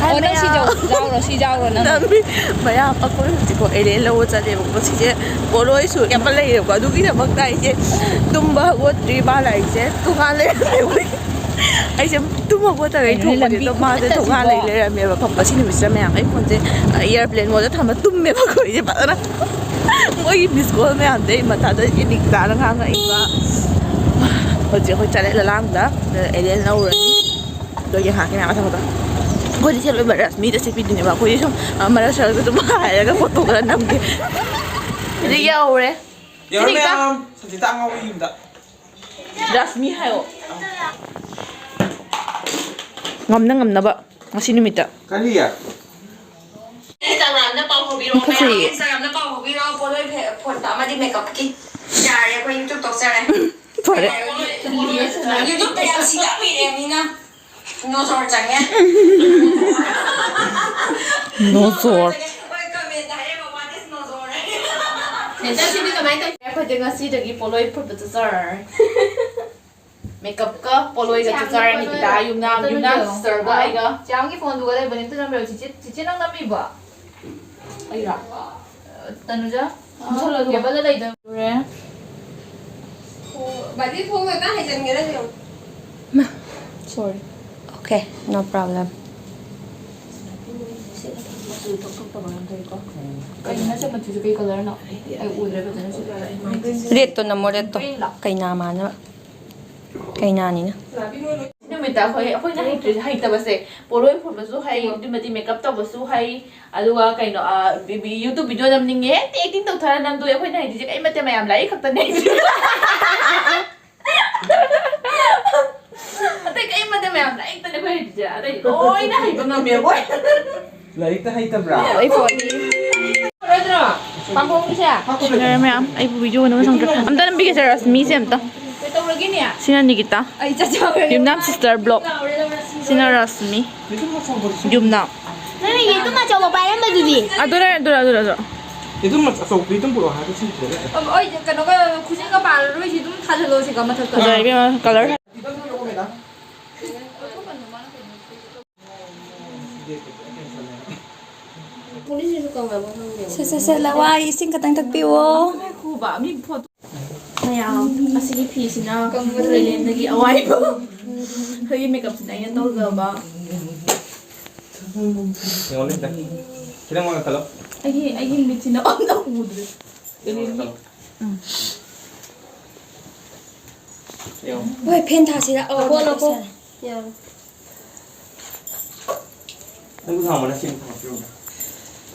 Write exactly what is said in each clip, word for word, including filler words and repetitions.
ꯑꯣ, ꯅꯪ ꯁꯤ ꯌꯥꯎꯔꯣ, ꯁꯤ ꯌꯥꯎꯔꯣ ꯅꯪ꯫ ꯅꯝꯃꯤ꯫ ꯃꯌꯥꯝ ꯑꯩꯈꯣꯏ ꯍꯧꯖꯤꯛꯀꯣ ꯑꯦꯂꯦꯟ ꯂꯧꯕ ꯆꯠꯂꯦꯕꯀꯣ꯫ ꯁꯤꯁꯦ ꯄꯣꯠꯂꯣꯏꯁꯨ ꯌꯥꯝꯕ ꯂꯩꯔꯦꯕꯀꯣ꯫ ꯑꯗꯨꯒꯤꯗꯃꯛꯇ ꯑꯩꯁꯦ ꯇꯨꯝꯕ ꯍꯧꯒꯠꯇ꯭ꯔꯤ꯫ ꯃꯥ ꯂꯥꯛꯏꯁꯦ ꯇꯣꯉꯥꯟ ꯂꯩꯔꯝꯃꯦ꯫ ꯑꯩꯁꯦ ꯇꯨꯝ ꯍꯧꯒꯠꯇꯕꯩ ꯀꯩꯅꯣꯅꯦ, ꯊꯣꯛꯄꯁꯦ꯫ ꯂꯝꯕꯤ ꯑꯗꯣ ꯃꯥꯁꯦ ꯀꯃꯥꯏꯅ ꯊꯣꯡꯉꯥ ꯂꯩ ꯇꯧꯁꯤꯕꯣ? ꯂꯩꯔꯝꯃꯦꯕ, ꯈꯪꯕ꯭ꯔꯥ? ꯁꯤ ꯅꯨꯃꯤꯠꯁꯤꯗ ꯃꯌꯥꯝ ꯑꯩ ꯐꯣꯟꯁꯦ ꯑꯦꯌꯥꯔꯄ꯭ꯂꯦꯟ ꯃꯣꯗ ꯊꯝꯃ ꯇꯨꯝꯃꯦꯕꯀꯣ꯫ ꯑꯩꯁꯦ ꯐꯖꯅ ꯃꯣꯏꯒꯤ ꯃꯤꯁ ꯀꯣꯜ ꯃꯌꯥꯝꯗꯩ ꯃꯊꯥꯗ ꯅꯤꯛꯇꯥꯅ ꯉꯥꯡꯉꯛꯏꯕ꯫ ꯍꯧꯖꯤꯛ ꯑꯩꯈꯣꯏ ꯆꯠꯂꯦ ꯂꯂꯥꯡꯗ, ꯑꯦꯂꯦꯟ ꯂꯧꯔꯅꯤ꯫ ꯑꯗꯨꯒꯤ ꯉꯥꯏꯍꯥꯛꯀꯤ ꯃꯌꯥꯝ ꯊꯝꯃꯒ ꯑꯩꯈꯣꯏꯗꯤ ꯁꯦꯠꯂꯣꯏꯕ ꯔꯁꯃꯤꯗ ꯁꯦꯠꯄꯤꯗꯣꯏꯅꯦꯕ꯫ ꯑꯩꯈꯣꯏꯗꯤ ꯁꯨꯝ, ꯑ, ꯃꯔꯛ ꯁꯔꯛꯇ ꯑꯗꯨꯝ ꯍꯥꯏꯔꯒ ꯐꯣꯇꯣ ꯈꯔ ꯅꯝꯒꯦ꯫ ꯍꯧꯖꯤꯛ ꯌꯧꯔꯦ꯫ ꯌꯧꯔꯦ ꯁꯤꯗꯤ ꯈꯤꯇꯪ ꯃꯌꯥꯝ꯫ ꯁꯟꯖꯤꯇꯥ ꯑꯉꯥꯎꯕꯤ ꯌꯨꯝꯗ꯫ ꯔꯁꯃꯤ ꯍꯥꯏꯌꯣ꯫ ꯉꯝꯅ ꯉꯝꯅꯕ ꯉꯁꯤ ꯅꯨꯃꯤꯠꯇ꯫ ꯀꯔꯤ? Instagram-ꯗ ꯄꯥꯎ ꯐꯥꯎꯕꯤꯔꯛꯑꯣ, ꯃꯈꯥꯁꯦ ꯃꯌꯥꯝ꯫ Instagram-ꯗ ꯄꯥꯎ ꯐꯥꯎꯕꯤꯔꯛꯑꯣ, ꯄꯣꯠꯂꯣꯏ ꯐꯦ-, ꯐꯣꯟ ꯑꯃꯗꯤ makeup-ꯀꯤ꯫ ꯌꯥꯔꯦ, ꯑꯩꯈꯣꯏ YouTube ꯇꯧꯖꯔꯦ꯫ ꯐꯔꯦ꯫ YouTube-ꯇ ꯌꯥꯝ ꯁꯤꯗꯕꯤꯔꯦ ꯃꯤꯅ꯫ ꯅꯣꯖꯣꯔ ꯆꯪꯉꯦ꯫ ꯅꯣꯖꯣꯔ꯫ ꯍꯣꯏ, comment-ꯇ ꯍꯥꯏꯔꯛꯑꯣ, what is ꯅꯣꯖꯣꯔ? ꯁꯤꯗꯤ ꯀꯃꯥꯏꯅ ꯇꯧ-, ꯑꯩꯈꯣꯏꯗꯤ ꯉꯁꯤꯗꯒꯤ ꯄꯣꯠꯂꯣꯏ ꯐꯨꯠꯄ ꯆꯠꯆꯔꯔꯣꯏ꯫ Makeup-ꯀ ꯄꯣꯠꯂꯣꯏꯒ ꯆꯠꯆꯔꯅꯤ꯫ ꯏꯇꯥ ꯌꯨꯝꯅꯥꯝ, ꯌꯨꯝꯅꯥꯝ sister-ꯒ ꯑꯩꯒ꯫ ꯆꯥꯝꯒꯤ phone-ꯗꯨꯒ ꯂꯩꯕꯅꯦ, ꯑꯝꯇ ꯅꯝꯕꯤꯔꯣ꯫ ꯆꯤꯆꯦ, ꯆꯤꯆꯦ ꯅꯪ ꯅꯝꯃꯤꯕꯣ? ꯑꯩꯔꯣ? ꯇꯅꯨꯖꯥ? ꯃꯨꯊꯠꯂꯣ ꯑꯗꯨꯒ꯫ Table-ꯗ ꯂꯩꯗꯅ꯫ ꯕꯥꯖꯤ, ꯊꯣꯡ ꯉꯥꯛꯇ ꯍꯥꯏꯖꯟꯒꯦ ꯅꯪ ꯌꯦꯡꯉꯨ꯫ ꯃꯥ, sorry꯫ Okay, no problem꯫ ꯀꯩꯅꯣ ꯅꯪ ꯁꯦ ꯃꯆꯨꯁꯦ ꯀꯩ colour-ꯅꯣ? ꯑꯩ ꯎꯗ꯭ꯔꯦ ꯐꯖꯅ ꯁꯦ꯫ Red-ꯇꯣ ꯅꯝꯃꯣ, red-ꯇꯣ꯫ Green-ꯂꯣ? ꯀꯩꯅꯥ ꯃꯥꯟꯅꯕ꯫ ꯀꯩꯅꯥꯅꯤꯅ꯫ ꯅꯨꯃꯤꯠꯇ ꯑꯩꯈꯣꯏ, ꯑꯩꯈꯣꯏꯅ ꯍꯩꯇ꯭ꯔꯤ-, ꯍꯩꯇꯕꯁꯦ, ꯄꯣꯠꯂꯣꯏ ꯐꯣꯟꯕꯁꯨ ꯍꯩ, ꯑꯗꯨꯃꯗꯤ makeup ꯇꯧꯕꯁꯨ ꯍꯩ, ꯑꯗꯨꯒ ꯀꯩꯅꯣ, ꯑ, ꯕꯤ-, ꯕꯤ-, YouTube video ꯅꯝꯅꯤꯡꯉꯦ, ꯍꯦꯛꯇ acting ꯇꯧꯊꯔ ꯅꯝꯗꯣꯏ꯫ ꯑꯩꯈꯣꯏꯅ ꯍꯩꯇ꯭ꯔꯤꯁꯦ ꯀꯩꯝ ꯅꯠꯇꯦ ꯃꯌꯥꯝ, ꯂꯥꯏꯔꯤꯛ ꯈꯛꯇꯅꯦ꯫ ꯑꯇꯩ ꯀꯩꯝ ꯅꯠꯇꯦ ꯃꯌꯥꯝ, ꯂꯥꯏꯔꯤꯛꯇꯅꯦ ꯑꯩꯈꯣꯏ ꯍꯩꯇ꯭ꯔꯤꯁꯦ, ꯑꯇꯩ ꯂꯣꯏꯅ ꯍꯩꯕ ꯉꯝꯃꯦ ꯑꯩꯈꯣꯏ꯫ ꯂꯥꯏꯔꯤꯛꯇ ꯍꯩꯇꯕ꯭ꯔꯥ? ꯑꯩ ꯐꯣꯟ꯫ ꯂꯣꯏꯗ꯭ꯔꯣ? ꯄꯥꯝꯕꯣꯝꯒꯤꯁꯦ? ꯁꯤꯅꯔ ꯃꯌꯥꯝ, ꯑꯩꯕꯨ video ꯅꯝꯕ ꯁꯪꯗ꯭ꯔꯦ꯫ ꯑꯝꯇ ꯅꯝꯕꯤꯒꯦꯁꯦ ꯔꯁꯃꯤꯁꯦ ꯑꯝꯇ꯫ ꯀꯩꯗꯧꯔꯒꯦꯅꯦ? ꯁꯤꯅ ꯅꯤꯀꯤꯇꯥ꯫ ꯑꯩ ꯆꯠꯆꯈ꯭ꯔꯒꯦ꯫ ꯌꯨꯝꯅꯥꯝ sister vlog꯫ ꯁꯤꯅ ꯔꯁꯃꯤ꯫ ꯌꯦꯇꯨꯝ ꯑꯆꯧꯕ ꯄꯥꯏꯔꯝꯕꯗꯨꯗꯤ? ꯑꯗꯨꯅ, ꯑꯗꯨꯅ, ꯑꯗꯨꯅ, ꯑꯗꯨꯅ꯫ ꯌꯦꯇꯨꯝ ꯑꯆꯧꯕ, ꯌꯦꯇꯨꯝ ꯄꯨꯔꯛꯑꯣ ꯍꯥꯏꯔꯒ ꯁꯤ ꯄꯨꯔꯛꯑꯣ꯫ ꯑꯣ, ꯑꯩ ꯀꯩꯅꯣꯒ ꯈꯨꯖꯤꯟꯒ ꯄꯥꯜꯂꯔꯣꯏ, ꯁꯤ ꯑꯗꯨꯝ ꯊꯥꯖꯜꯂꯣ ꯁꯤꯒ ꯃꯊꯛꯇ꯫ ꯐꯖꯔꯦ ꯏꯕꯦꯝꯃ, colour꯫ ꯌꯦꯇꯨꯝ ꯄꯨꯔꯛꯑꯣ, ꯃꯦꯗꯥꯝ꯫ ꯄꯨꯂꯤꯁꯁꯤꯁꯨ ꯀꯪꯉꯕ ꯈꯪꯗꯦ꯫ ꯁꯦ, ꯁꯦ, ꯁꯦ, ꯂꯋꯥꯏ ꯏꯁꯤꯡ ꯈꯛꯇꯪ ꯊꯛꯄꯤꯌꯣ꯫ ꯉꯥꯏꯈꯣꯕ, ꯃꯤ ꯐꯣꯇꯣ꯫ ꯃꯌꯥꯝ, ꯑꯁꯤꯒꯤ ꯐꯤꯁꯤꯅ ꯀꯪꯕꯗ ꯂꯩꯂꯦꯟꯗꯒꯤ ꯑꯋꯥꯏꯕ꯫ ꯑꯩꯈꯣꯏꯒꯤ ꯃꯦꯀꯞꯁꯤꯅ ꯑꯩꯅ ꯇꯧꯖꯕ꯫ ꯌꯦꯡꯉꯣꯅꯦ, ꯈꯤꯇꯪ꯫ ꯈꯤꯇꯪ ꯋꯥꯡꯈꯠꯂꯣ꯫ ꯑꯩꯒꯤ, ꯑꯩꯒꯤ ꯃꯤꯠꯁꯤꯅ ꯑꯝꯇ ꯎꯗ꯭ꯔꯦ꯫ ꯌꯦꯡꯉꯣ, ꯋꯥꯡꯈꯠꯂꯣ꯫ ꯎꯝ꯫ ꯌꯦꯡꯉꯣ꯫ ꯍꯣꯏ, ꯐꯦꯟ ꯊꯥꯁꯤꯔ? ꯑꯣ, ꯂꯧꯈꯣ, ꯂꯧꯈꯣ꯫ ꯌꯥꯔꯦ꯫ ꯅꯪ ꯊꯝꯃꯣ, ꯅꯪ ꯁꯤ ꯊꯝꯃꯣ, ꯄꯤꯔꯝꯃꯣ꯫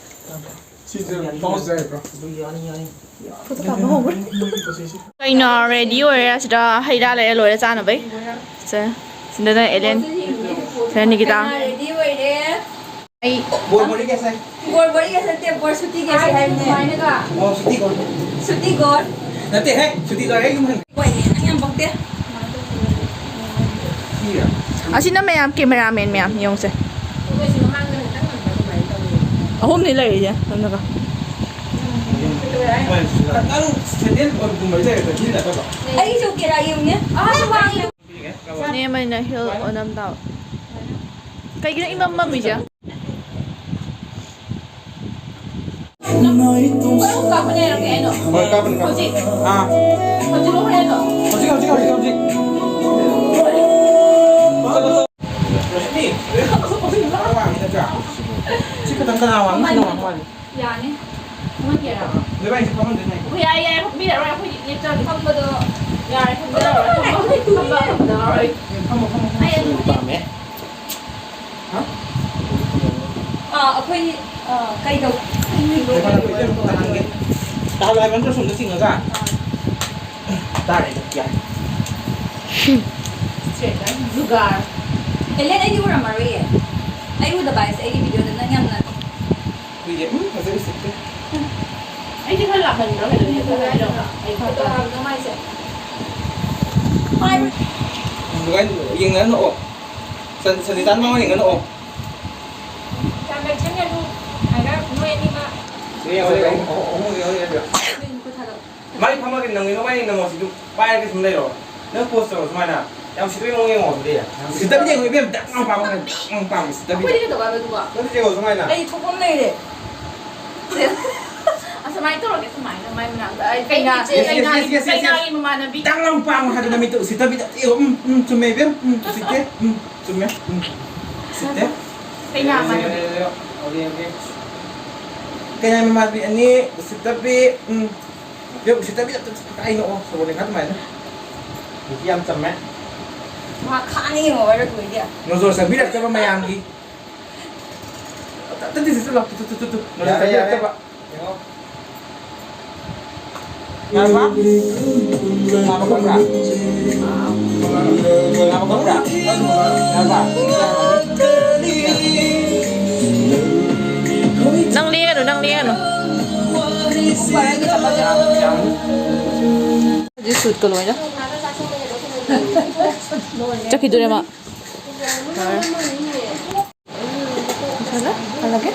ꯁꯤꯁꯦ ꯄꯥꯎꯁ ꯌꯥꯏꯕ꯭ꯔꯣ? ꯐꯣꯇꯣ ꯀꯥꯞꯄ ꯍꯧꯈ꯭ꯔꯦ꯫ ꯀꯩꯅꯣ, ꯔꯦꯗꯤ ꯑꯣꯏꯔꯦ꯫ ꯑꯁꯤꯗ ꯍꯩ ꯔꯥ ꯂꯩꯔꯦ, ꯂꯣꯏꯔꯦ ꯆꯥꯅꯕꯩ꯫ ꯁꯦ, ꯁꯤꯗꯅ ꯑꯦꯂꯦꯟ, ꯁꯤꯗ ꯅꯤꯀꯤꯇꯥ꯫ ꯔꯦꯗꯤ ꯑꯣꯏꯔꯦ꯫ ꯑꯩ ꯕꯣꯔ ꯕꯣꯔꯤ ꯀꯦꯁꯦ? ꯕꯣꯔ ꯕꯣꯔꯤ ꯀꯦꯁꯦ ꯅꯠꯇꯦ, ꯕꯣꯔ ꯁꯨꯇꯤ ꯀꯦꯁꯦ ꯍꯥꯏꯕꯅꯦ꯫ ꯑꯣ, ꯁꯨꯇꯤ ꯀꯣ? ꯁꯨꯇꯤ ꯀꯣ? ꯅꯠꯇꯦꯍꯦ, ꯁꯨꯇꯤ ꯂꯣꯏꯔꯦ, ꯑꯩ ꯌꯨꯝ ꯍꯟ- ꯍꯣꯏꯅꯦ, ꯅꯪ ꯌꯥꯝ ꯄꯛꯇꯦ꯫ ꯁꯤꯔ? ꯑꯁꯤꯅ ꯃꯌꯥꯝ, ꯀꯦꯃꯦꯔꯥꯃꯦꯟ ꯃꯌꯥꯝ ꯌꯦꯡꯉꯨꯁꯦ꯫ ꯑꯩꯈꯣꯏꯁꯤ ꯃꯃꯥꯡꯗ ꯈꯤꯇꯪ ꯉꯝꯕ ꯑꯗꯨꯃꯥꯏꯅ ꯇꯧꯋꯦ꯫ ꯑꯍꯨꯝꯅꯤ ꯂꯩꯔꯤꯁꯦ, ꯅꯪꯅꯒ꯫ ꯅꯪ ꯁꯦꯟꯗꯦꯜ ꯕꯣꯔꯒꯨꯝꯕ ꯂꯩꯔꯒ ꯍꯤꯜ ꯅꯠꯇꯕ? ꯑꯩꯁꯨ ꯀꯦꯔꯥ ꯌꯦꯡꯉꯨꯅꯦ꯫ ꯑꯥ, ꯃꯥꯡꯉꯦ꯫ ꯅꯦꯝꯕꯅꯤꯅ ꯍꯤꯜ ꯑꯣꯟꯅꯝ ꯇꯥꯕ꯫ ꯀꯩꯒꯤꯅꯣ ꯏꯃꯝ ꯃꯝꯃꯤꯁꯦ? ꯀꯥꯞꯄꯅꯦ ꯍꯥꯏꯔꯣ ꯀꯩ ꯍꯥꯏꯅꯣ? ꯍꯣꯏ, ꯀꯥꯞꯄꯅꯤ, ꯀꯥꯞꯄꯅꯤ꯫ ꯍꯧꯖꯤꯛ? ꯑꯥ꯫ ꯍꯧꯖꯤꯛ ꯂꯧ ꯍꯣꯔꯦꯟ ꯂꯣ? ꯍꯧꯖꯤꯛ, ꯍꯧꯖꯤꯛ, ꯍꯧꯖꯤꯛ, ꯍꯧꯖꯤꯛ꯫ ꯔꯣꯁꯅꯤ, ꯈꯔ ꯋꯥꯡꯉꯤ ꯅꯠꯇ꯭ꯔꯥ? ꯁꯤ ꯈꯇꯪ ꯀꯅꯥ ꯋꯥꯡꯉꯤ? ꯁꯤꯅ ꯋꯥꯡ ꯃꯥꯜꯂꯤ꯫ ꯌꯥꯅꯤ꯫ ꯐꯝꯍꯟꯒꯦꯔꯥ? ꯅꯣꯏꯕꯥꯅꯤꯁꯦ ꯐꯝꯍꯟꯗꯣꯏꯅꯦ꯫ ꯑꯩꯈꯣꯏ ꯌꯥꯏ, ꯌꯥꯏ, ꯐꯝꯕꯤꯔꯛꯑꯔꯣꯏ꯫ ꯑꯩꯈꯣꯏꯗꯤ ꯂꯦꯞꯆꯔꯒꯦ꯫ ꯐꯝꯕꯗꯣ ꯌꯥꯔꯦ, ꯐꯝꯕꯤꯔꯛꯑꯔꯣꯏ꯫ ꯐꯝꯕ, ꯐꯝꯕ ꯉꯝꯖꯔꯔꯣꯏ꯫ ꯐꯝꯃꯣ, ꯐꯝꯃꯣ, ꯐꯝꯃꯣ꯫ ꯑꯩ ꯑꯗꯨꯝ ꯄꯥꯝꯃꯦ꯫ ꯍꯥ? ꯑꯥ, ꯑꯩꯈꯣꯏ, ꯑꯥ, ꯀꯩꯗꯧ-, ꯉꯥꯏꯈꯣ, ꯉꯥꯏꯈꯣ, ꯏꯆꯦ, ꯑꯝꯇ ꯍꯪꯒꯦ꯫ ꯇꯥꯍꯜꯂꯣ ꯍꯥꯏꯕ ꯅꯠꯇ꯭ꯔꯣ, ꯁꯣꯝꯗ ꯆꯤꯡꯉꯒ? ꯑꯥ꯫ ꯇꯥꯔꯦ, ꯑꯗꯨ ꯌꯥꯔꯦ꯫ ꯁꯦ, ꯖꯨꯒꯥꯔ꯫ ꯑꯦꯂꯦꯟ, ꯑꯩꯗꯤ ꯎꯔꯝꯃꯔꯣꯏꯌꯦ꯫ ꯑꯩ ꯎꯗꯕ ꯍꯥꯏꯁꯦ, ꯑꯩꯒꯤ ꯚꯤꯗꯤꯑꯣꯗ ꯅꯪ ꯌꯥꯝꯅ ꯍꯨꯏꯁꯦ, ꯎꯝ, ꯐꯖꯩ, ꯎꯁꯤꯠꯇꯦ꯫ ꯑꯩꯗꯤ ꯈꯔ ꯂꯥꯛꯍꯟꯕ꯭ꯔꯥ ꯀꯩꯅꯣ? ꯑꯩ ꯈꯔ ꯂꯥꯛꯍꯟꯕ꯭ꯔꯥ? ꯀꯩꯗꯧꯔꯕꯅꯣ ꯃꯥꯏꯁꯦ? ꯍꯥꯏꯕ꯫ ꯌꯦꯡꯅ ꯅꯣꯛꯑꯣ꯫ ꯁꯟ-, ꯁꯟꯖꯤꯇꯥꯟ ꯃꯃꯥ ꯌꯦꯡꯅ ꯅꯣꯛꯑꯣ꯫ ꯇ꯭ꯔꯥꯟꯖꯦꯛꯁꯟ ꯑꯗꯨ ꯍꯥꯏꯔ ꯅꯣꯏ ꯑꯅꯤꯃꯛ꯫ ꯌꯦꯡꯉꯣ, ꯌꯦꯡꯉꯣ, ꯑꯍꯨꯝ, ꯑꯍꯨꯝ, ꯌꯦꯡꯉꯣ, ꯌꯦꯡꯉꯣ꯫ ꯃꯥꯏ ꯐꯝꯃꯒ ꯅꯪꯒꯤꯅꯣ, ꯃꯥꯏ ꯅꯪꯉꯣ, ꯁꯤꯗꯨ ꯄꯥꯏꯔꯒ ꯁꯨꯝ ꯂꯩꯔꯣ꯫ ꯅꯪ ꯄꯣꯁ ꯇꯧꯔꯣ ꯁꯨꯃꯥꯏꯅ꯫ ꯌꯥꯝ ꯁꯤꯠꯄꯒꯤ ꯃꯑꯣꯡ ꯌꯦꯡꯉꯣ ꯑꯗꯨꯗꯤ꯫ ꯁꯤꯠꯇꯕꯤꯗ ꯌꯦꯡꯉꯣ ꯏꯕꯦꯝ, ꯗꯛ ꯂꯥꯎ ꯄꯥꯝꯃꯣ, ꯗꯛ ꯂꯥꯎ ꯄꯥꯝꯃꯣ ꯁꯤꯠꯇꯕꯤꯗ꯫ ꯑꯩꯈꯣꯏꯗꯤ ꯀꯩꯗꯧꯕ ꯑꯗꯨꯒ? ꯅꯪꯗꯤ ꯌꯦꯡꯉꯣ ꯁꯨꯃꯥꯏꯅ꯫ ꯑꯩ ꯊꯣꯛꯄ ꯑꯃ ꯂꯩꯔꯦ꯫ ꯑꯁꯨꯃꯥꯏꯅ ꯇꯧꯔꯒꯦ, ꯁꯨꯃꯥꯏꯅ ꯃꯥꯏ ꯃꯅꯥꯛꯇ꯫ ꯑꯩ ꯀꯩꯅꯥ, yes, yes, yes, yes, yes, yes, yes, yes꯫ ꯀꯩꯅꯥꯒꯤ ꯃꯃꯥꯟꯅꯕꯤ꯫ ꯗꯛ ꯂꯥꯎ ꯄꯥꯝꯃꯣ ꯍꯥꯏꯕ ꯅꯃꯤꯠꯇꯣ ꯎꯁꯤꯠꯇꯕꯤꯗ꯫ ꯑꯦ, ꯎꯝ, ꯎꯝ, ꯆꯨꯝꯃꯦ ꯏꯕꯦꯝ, ꯎꯝ, ꯎꯁꯤꯠꯇꯦ, ꯎꯝ, ꯆꯨꯝꯃꯦ, ꯎꯝ, ꯎꯁꯤꯠꯇꯦ꯫ ꯀꯩꯅꯥ ꯃꯃꯥꯟꯅꯕꯤ꯫ ꯀꯩꯅꯥ ꯃꯃꯥꯟꯅꯕꯤ ꯑꯅꯤ, ꯎꯁꯤꯠꯇꯕꯤ, ꯎꯝ꯫ ꯏꯕꯦꯝ, ꯎꯁꯤꯠꯇꯕꯤ ꯑꯝꯇ ꯀꯥꯏꯅꯣ, ꯁꯣꯔꯣꯛ ꯂꯦꯡꯈꯥ ꯑꯗꯨꯃꯥꯏꯅ꯫ ꯅꯨꯄꯤ ꯌꯥꯝ ꯆꯝꯃꯦ꯫ ꯃꯥ ꯈꯥꯡꯉꯤ ꯌꯦꯡꯉꯣ, ꯋꯥꯏꯔꯛꯇꯣꯏꯗꯤ꯫ ꯅꯣꯖꯣꯔ ꯆꯪꯕꯤꯔꯛꯇꯕ ꯃꯌꯥꯝꯒꯤ꯫ ꯇꯠ-, ꯇꯠ-, ꯇꯠ-, ꯇꯠ-, ꯇꯠ-, ꯇꯠ-, ꯇꯠ-, ꯇꯠ-, ꯇꯠ-, ꯅꯣꯖꯣꯔ ꯌꯥꯔꯦ, ꯌꯥꯔꯦ꯫ ꯆꯪꯕꯤꯔꯛꯇꯕ꯫ ꯌꯦꯡꯉꯣ꯫ ꯌꯥꯔꯕ? ꯉꯥꯏꯕ ꯀꯟꯕ꯭ꯔꯥ? ꯉꯥꯏꯕ ꯀꯟꯕ꯭ꯔꯥ? ꯌꯥꯔꯕ? ꯅꯪ ꯂꯦꯡꯒꯅꯨ, ꯅꯪ ꯂꯦꯡꯒꯅꯨ꯫ ꯌꯥꯔꯅꯤ꯫ ꯍꯧꯖꯤꯛ ꯁꯨꯠꯀ ꯂꯣꯏꯅ꯫ ꯆꯠꯈꯤꯗꯣꯔꯦ ꯃꯥ꯫ ꯐꯖꯅ ꯍꯜꯂꯒꯦ꯫